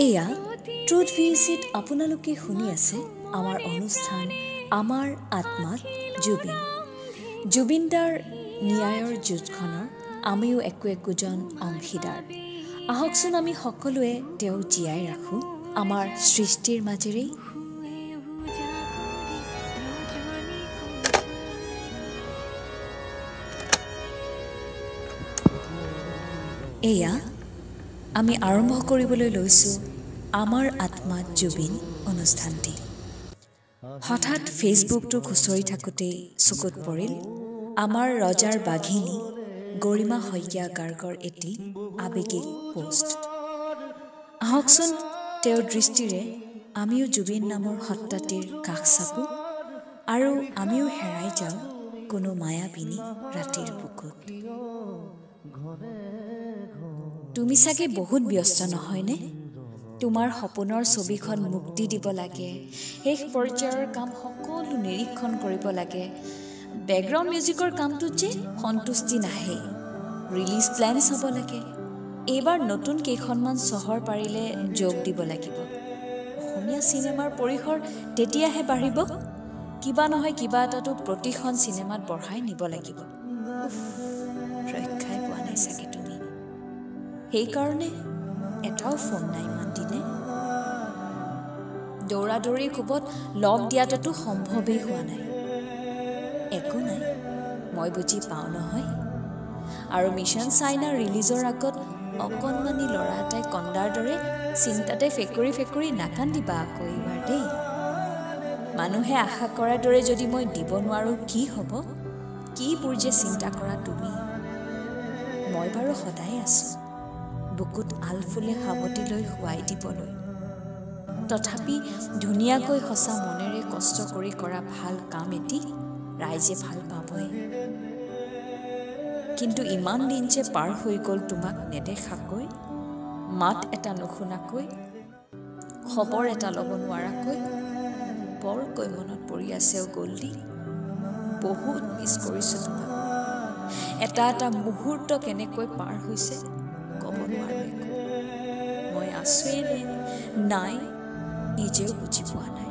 এয়া ট্ৰুথ ভিচিত আপোনালোকে শুনি আছে আমাৰ অনুষ্ঠান আমাৰ আত্মাত জুবিন। জুবিনদাৰ ন্যায়ৰ যুঁজখনৰ আমিও একো একোজন অংশীদাৰ। আহকচোন আমি সকলোৱে তেওঁ জীয়াই ৰাখোঁ আমাৰ সৃষ্টিৰ মাজেৰেই। এয়া আমি আৰম্ভ কৰিবলৈ লৈছোঁ আমাৰ আত্মাত জুবিন অনুষ্ঠানটি। হঠাৎ ফেচবুকটো খুচৰি থাকোঁতেই চকুত পৰিল আমাৰ ৰজাৰ বাঘিনী গৰিমা শইকীয়া গাৰ্গৰ এটি আৱেগিক পোষ্ট। আহকচোন তেওঁৰ দৃষ্টিৰে আমিও জুবিন নামৰ সত্তাটিৰ কাষ চাপোঁ আৰু আমিও হেৰাই যাওঁ কোনো মায়াবিনী ৰাতিৰ বুকুত। তুমি চাগে বহুত ব্যস্ত নহয়নে? তোমাৰ সপোনৰ ছবিখন মুক্তি দিব লাগে, শেষ পৰ্যায়ৰ কাম সকলো নিৰীক্ষণ কৰিব লাগে, বেকগ্ৰাউণ্ড মিউজিকৰ কামটোত যে সন্তুষ্টি নাহে, ৰিলিজ প্লেন চাব লাগে, এইবাৰ নতুন কেইখনমান চহৰ পাৰিলে যোগ দিব লাগিব, অসমীয়া চিনেমাৰ পৰিসৰ তেতিয়াহে বাঢ়িব, কিবা নহয় কিবা এটাতো প্ৰতিখন চিনেমাত বঢ়াই নিব লাগিব। ৰক্ষাই পোৱা নাই চাগে তুমি, সেইকাৰণে এটাও ফোন নাই ইমান দিনে। দৌৰা দৌৰি কোবত লগ দিয়াটোতো সম্ভৱেই হোৱা নাই। একো নাই, মই বুজি পাওঁ নহয়। আৰু মিছন চাইনা ৰিলিজৰ আগত অকণমানি ল'ৰা এটাই কন্দাৰ দৰে চিন্তাতে ফেকুৰি ফেকুৰি নাকান্দিবা আকৌ এইবাৰ দেই। মানুহে আশা কৰাৰ দৰে যদি মই দিব নোৱাৰোঁ কি হ'ব, কিবোৰ যে চিন্তা কৰা তুমি। মই বাৰু সদায় আছোঁ বুকুত আলফুলে সাৱটি লৈ শুৱাই দিবলৈ। তথাপি ধুনীয়াকৈ সঁচা মনেৰে কষ্ট কৰি কৰা ভাল কাম এটি ৰাইজে ভাল পাবই। কিন্তু ইমান দিন যে পাৰ হৈ গ'ল তোমাক নেদেখাকৈ, মাত এটা নুশুনাকৈ, খবৰ এটা ল'ব নোৱাৰাকৈ, বৰকৈ মনত পৰি আছে অ' গল্ডি। বহুত মিছ কৰিছোঁ তোমাক। এটা এটা মুহূৰ্ত কেনেকৈ পাৰ হৈছে ক'ব নোৱাৰোঁ একো। মই আছোৱেই নে নাই নিজেও বুজি পোৱা নাই।